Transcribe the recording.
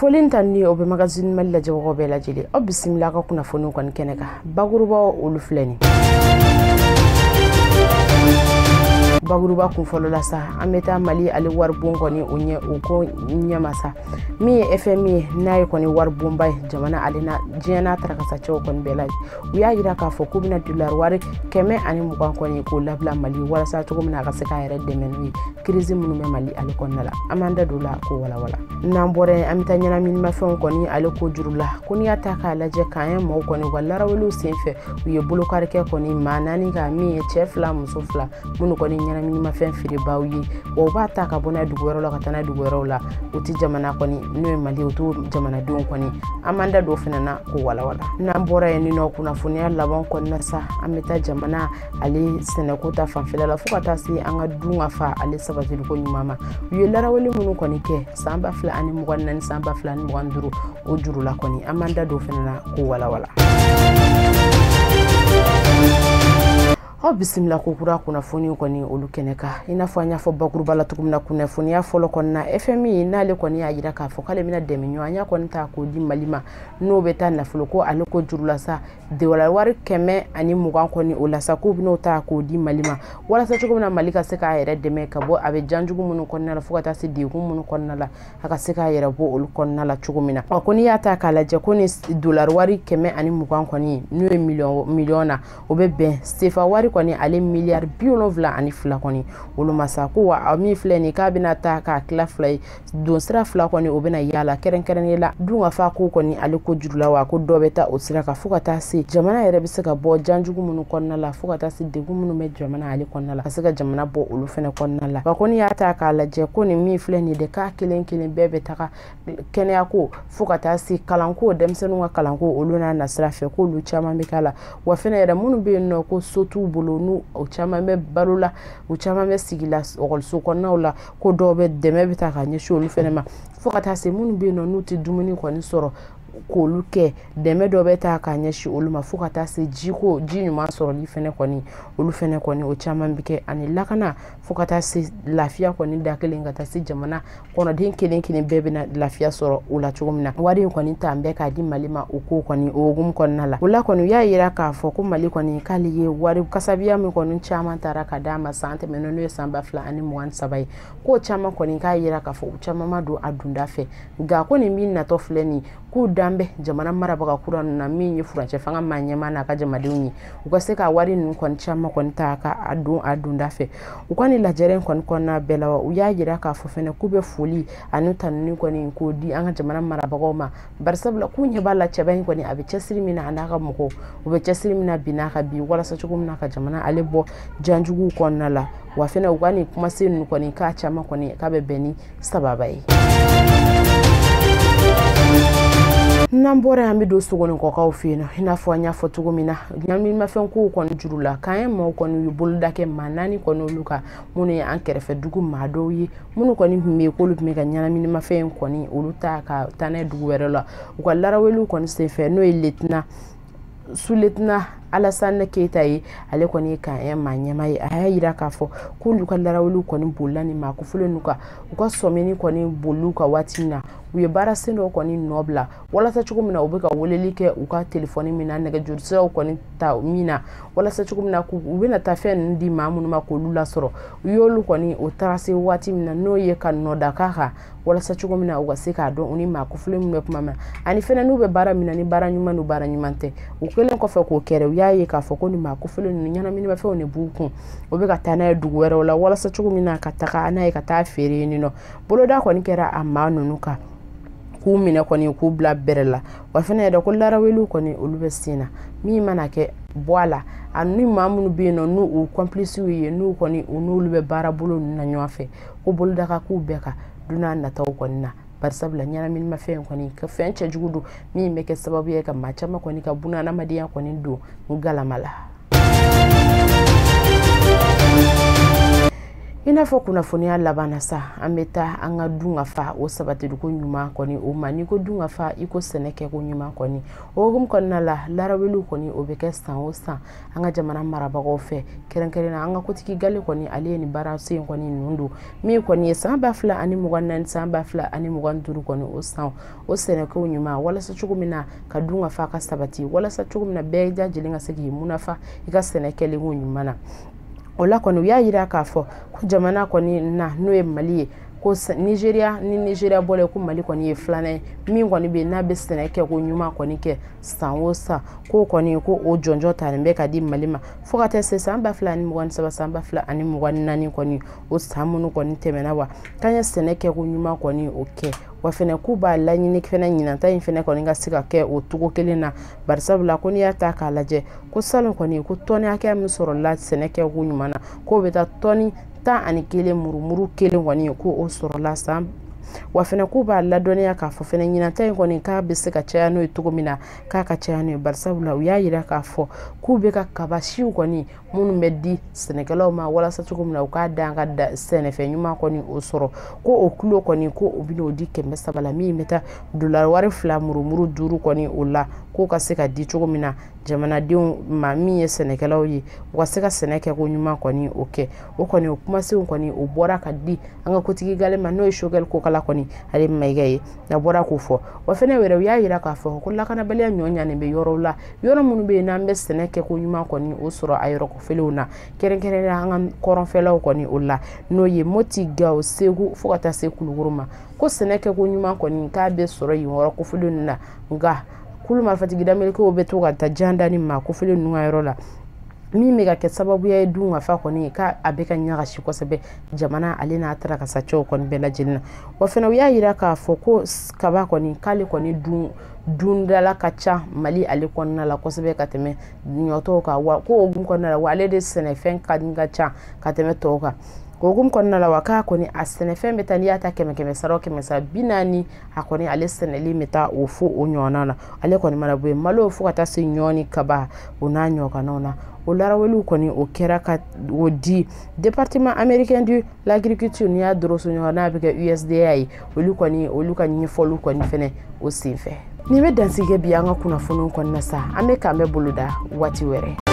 Foli ni tanuni o bɛ Magazine Mali lajɛbagaw bɛɛ lajɛlen. Aw bisimila ka kunnafoniw kɔni kɛnɛ kan. Bakurubaw olu filɛ nin. Bakuruba kun fɔlɔ la sa, an bɛ taa Mali ale waribon kɔni o ɲɛ o ko ɲɛma sa. Min ye FMI ye, n'a ye kɔni waribonba ye jamana ale na diɲɛ n'a tarakasacɛw kɔni bɛɛ lajɛ. U y'a yira k'a fɔ k'u bɛna dollar wari 120 kɔni k'o labila Mali walasa cogo min na a ka se k'a yɛrɛ dɛmɛ n'o ye crise minnu bɛ Mali ale kɔnɔna la. An b'an da don o la k'o walawala. N'an bɔra yen, an bɛ taa ɲɛnaminimafɛnw kɔni ale ko juru la. Ko n'i y'a ta k'a lajɛ k'an ye maaw kɔni u ka laraweliw senfɛ, u ye bolokarikɛ kɔni maa 4 kan, min ye cɛ 2 muso 2 minnu kɔni ɲɛnaminimafɛn feerebaaw ye. Wa u b'a ta ka bɔ n'a ye dugu wɛrɛw la ka taa n'a ye dugu wɛrɛw la. U ti jamana kɔni n'o ye Mali ye, u t'o jamanadenw kɔni. An b'an da don o fana na k'o walawala. N'an bɔra yen nɔ, kunnafoniya laban kɔnɔna sa, an bɛ taa jamana ale sɛnɛko ta fanfɛla la fo ka taa se an ka dun ka fa ale sabatiliko ɲuman ma. U ye laraweli minnu kɔni kɛ san 2024, san 2025 o juru la kɔni, an b'an da don o fana na k'o walawala. Aw bisimila ko kura kunnafoni kɔni olu kɛnɛ kan. I n'a fɔ an y'a fɔ bakuruba la cogo min na kunnafoniya fɔlɔ kɔni na, FMI n'ale kɔni y'a yira k'a fɔ k'ale bɛna dɛmɛ ɲɔgɔnya kɔni ta k'o di Mali ma, n'o bɛ taa nafolo ko ale ko juru la sa, dollar wari 120 kɔni o la sa, k'u bɛn'o ta k'o di Mali ma walasa cogo min na Mali ka se k'a yɛrɛ dɛmɛ ka bɔ a bɛ janjugu minnu kɔnɔna la fo ka taa se degun minnu kɔnɔna la, a ka se k'a yɛrɛ bɔ olu kɔnɔna la cogo min na. Ɔ ko n'i y'a ta k'a lajɛ ko ni dollar wari 120 kɔni n'o ye miliyɔn na, o bɛ bɛn sefa wari kɔni ale miliyari 72 kɔni olu ma sa. Ko wa min filɛ nin k'a bɛna ta k'a tila 2 ye, don sira 2 kɔni o bɛna yaala kɛrɛnkɛrɛnnen la dun ka fa ko kɔni ale ko juru la, wa ko dɔ bɛ taa o sira kan fo ka taa se jamana yɛrɛ bɛ se ka bɔ janjugu minnu kɔnɔna la fo ka taa se degun minnu bɛ jamana ale kɔnɔna la, ka se ka jamana bɔ olu fɛnɛ kɔnɔna la. Wa ko n'i y'a ta k'a lajɛ ko nin min filɛ nin de k'a kelen kelen bɛɛ bɛ taga kɛnɛya ko fo ka taa se kalanko, denmisɛnninw ka kalanko olu n'a nasira fɛ k'olu caman bɛ k'a la. Wa fɛnɛ yɛrɛ minnu bɛ yen nɔ ko so t'u bolo, n'u o caman bɛ balo la, u caman bɛ sigi la ekɔliso kɔnɔnaw la, ko dɔw bɛ dɛmɛ bɛ ta ka ɲɛsin olu fɛnɛ ma fo ka taa se minnu bɛ yen nɔ n'u tɛ dumuni kɔni sɔrɔ k'olu kɛ, dɛmɛ dɔ bɛ ta ka ɲɛsin olu ma fo ka taa se jiko, ji ɲuman sɔrɔli fɛnɛ kɔni olu fɛnɛ kɔni o caman bɛ kɛ, ani lakana fo ka taa se lafiya kɔni da kelen ka taa se jamana kɔnɔden kelen kelen bɛɛ bɛna lafiya sɔrɔ o la cogo min na. Wari in kɔni ta bɛɛ k'a di Mali ma o ko kɔni o hukumu kɔnɔna la. O la kɔni u y'a yira k'a fɔ ko Mali kɔni k'ale ye wari kasabiya min kɔni caman taara ka d'a ma san tɛmɛnen n'o ye san 2023 ye, k'o caman kɔni k'a yira k'a fɔ u caman ma don a dunda fɛ. Nka ko nin min natɔ filɛ nin k'u dan bɛ jamana marabaga kura ninnu na, min ye furancɛ fanga maa ɲɛmaa n'a ka jamadenw ye, u ka se ka wari ninnu kɔni caman kɔni ta ka a don a dunda fɛ. U ka nin lajɛrɛ in kɔni kɔnɔna bɛɛ la wa, u y'a yira k'a fɔ fɛnɛ k'u bɛ foli ani tanuni kɔni k'o di an ka jamana marabagaw ma, barisabula k'u ɲɛ b'a la cɛba in kɔni a bɛ cɛsiri min na a n'a ka mɔgɔw, u bɛ cɛsiri min na bi n'a ka bi walasa cogo min na ka jamana ale bɔ janjuguw kɔnɔna la. Wa fɛnɛ u ka nin kumasen ninnu kɔni k'a caman kɔni k'a bɛ bɛn ni sababa ye. N'an bɔra yan, an bɛ don Sogonikɔkaw fɛ yen nɔ. I n'a fɔ an y'a fɔ cogo min na, ɲɛnaminimafɛn kow kɔni juru la, k'an ye maaw kɔni u ye boloda kɛ maa 4 kɔni olu kan, minnu ye an kɛrɛfɛ dugu maa dɔw ye, minnu kɔni tun bɛ yen k'olu tun bɛ ka ɲɛnaminimafɛn in kɔni olu ta ka taa n'a ye dugu wɛrɛ la. U ka laraweliw kɔni senfɛ, n'o ye lieutenant sous-lieutenant Alassane Keita ye, ale kɔni ye kan maa ɲɛmaa ye. A y'a yira k'a fɔ k'olu ka laraweliw kɔni bolila ni maa kofɔlen ninnu kan, u ka sɔmini kɔni bolil'u kan waati min na, u ye baara sen dɔw kɔni nɔ bila walasa cogo min na u bɛ ka weleli kɛ u ka telefɔni min na, nɛgɛjuru siraw kɔni ta min na, walasa cogo min na u bɛna taa fɛn ninnu di maa minnu ma k'olu lasɔrɔ. U y'olu kɔni o taara se waati min na, n'o ye ka nɔ da k'a kan walasa cogo min na u ka se k'a dɔn u ni maa kofɔlen minnu bɛ kuma min na, ani fɛnɛ n'u bɛ baara min na, ni baara ɲuman n'u baara ɲuman tɛ. U kɛlen kɔfɛ k'o kɛrɛ, u y'a ye k'a fɔ ko ni maa kofɔlen ninnu ɲɛnaminimafɛnw de b'u kun, u bɛ ka taa n'a ye dugu wɛrɛw la walasa cogo min na ka taga n'a ye ka taa feere yen nɔ. Boloda kɔni kɛra a maa ninnu kan k'u minɛ kɔni k'u bila bɛrɛ la. Wa fɛnɛ yɛrɛ ko laraweliw kɔni olu bɛ sen na, min mana kɛ bɔ a la, ani maa minnu bɛ yen nɔ n'u u complices ye, n'u kɔni u n'olu bɛ baara bolo ninnu na ɲɔgɔn fɛ, ko boloda ka k'u bɛɛ kan don n'a nataw kɔni na. Barisabula ɲɛnaminimafɛn kɔni ka fɛn cɛjugu don min bɛ kɛ sababu ye ka maa caman kɔni ka buna adamadenya kɔni don galama la. I I n'a fɔ kunnafoniya laban na sa, an bɛ taa an ka dunkafa o sabatiliko ɲuman kɔni o ma. N'i ko dunkafa, i ko sɛnɛ kɛko ɲuman kɔni. O hukumu kɔnɔna la, laraweliw kɔni o bɛ kɛ san o san an ka jamana marabagaw fɛ, kɛrɛnkɛrɛnnenya an ka kotigi gale kɔni ale ye nin baaraso in kɔni ninnu don min kɔni ye san 2024 san 2025 kɔni o san o sɛnɛkow ɲuman, walasa cogo min na ka dunkafa ka sabati, walasa cogo min na bɛɛ lajɛlen ka se k'i munafa i ka sɛnɛ kɛlenko ɲuman na. O la kɔni u y'a yira k'a fɔ ko jamana kɔni na n'o ye Mali ye, ko Nigéria ni Nigéria bɔlen, ko Mali kɔni ye filanan ye min kɔni bɛ yen n'a bɛ sɛnɛ kɛ ko ɲuman kɔni kɛ san o san, k'o kɔni ko o jɔnjɔn talen bɛ ka di Mali ma fo ka taa se san 2023 san 2024 kɔni o san minnu kɔni tɛmɛna, wa k'an ye sɛnɛ kɛ ko ɲuman kɔni o kɛ. Wa fɛnɛ k'u b'a laɲini fɛnɛ ɲinanta in fɛnɛ kɔni ka se ka kɛ o cogo kelen na, barisabula ko n'i y'a ta k'a lajɛ ko salon kɔni ko tɔni hakɛya min sɔrɔla sɛnɛ kɛ ko ɲuman na, k'o bɛ taa tɔni 11 murumuru kelen kɔni ko o sɔrɔla san. Wa fɛnɛ k'u b'a ladɔnniya k'a fɔ fɛnɛ ɲinanta in kɔni k'a bɛ se ka caya n'o ye cogo min na, k'a ka caya n'o ye, barisabula u y'a yira k'a fɔ k'u bɛ ka kaba siw kɔni minnu bɛ di sɛnɛkɛlaw ma walasa cogo min na u k'a da an ka sɛnɛfɛn ɲuman kɔni o sɔrɔ, ko o kilo kɔni ko o bɛn'o di 300 la, min bɛ taa dolari wari 2 murumuru 5 kɔni o la, k'o ka se ka di cogo min na jamanadenw ma min ye sɛnɛkɛlaw ye, u ka se ka sɛnɛ kɛ ko ɲuman kɔni o kɛ. O kɔni o kumasenw kɔni o bɔra ka di an ka kotigi gale ma n'o ye Choguel Kokala kɔni ale Mayiga ye, a bɔra k'o fɔ. Wa fɛnɛ wɛrɛ u y'a yira k'a fɔ ko lakanabaliya ɲɔ ɲanen bɛ yɔrɔw la, yɔrɔ minnu bɛ yen n'an bɛ sɛnɛ kɛ ko ɲuman kɔni o sɔrɔ a yɔrɔ kɔfɛlenw na, kɛrɛnkɛrɛnnenya an ka kɔrɔnfɛlaw kɔni o la, n'o ye Moti, Gawo, Segu fo ka taa se Kulukoro ma, ko sɛnɛ kɛ ko ɲuman kɔni k'a bɛ sɔrɔ yen yɔrɔ kofɔlen ninnu na, nka kulu marifatigi damelikew bɛ to ka taa jan da ni maa kofɔlen ninnu ka yɔrɔ la, min bɛ ka kɛ sababuya ye dunkafa kɔni k'a bɛ ka ɲagasi kosɛbɛ jamana ale n'a tarakasacɛw kɔni bɛɛ lajɛlen na. Wa fɛnɛ u y'a yira k'a fɔ ko kaba kɔni k'ale kɔni dundala ka ca Mali ale kɔnɔna la kosɛbɛ ka tɛmɛ ɲɔtɔw kan, wa ko o hukumu kɔnɔna la wa ale de sɛnɛfɛn ka ca ka tɛmɛ tɔw kan. O hukumu kɔnɔna la wa k'a kɔni a sɛnɛfɛn bɛ taa n'i y'a ta 100 sara o 140, a kɔni ale sɛnɛli bɛ taa o fo o ɲɔgɔnna na, ale kɔni mana bɔ yen malo fo ka taa se ɲɔ ni kaba o n'a ɲɔgɔnnaw na. O laraweliw kɔni o kɛra ka o di département américain de l'agriculture, n'i y'a doroso ɲɔgɔn n'a bɛ kɛ USDA ye, olu kɔni olu ka ɲɛfɔliw kɔni fɛnɛ o senfɛ. Nin bɛ dansigi bi an ka kunnafoniw kɔnɔna sa, an bɛ k'an bɛ boloda waati wɛrɛ.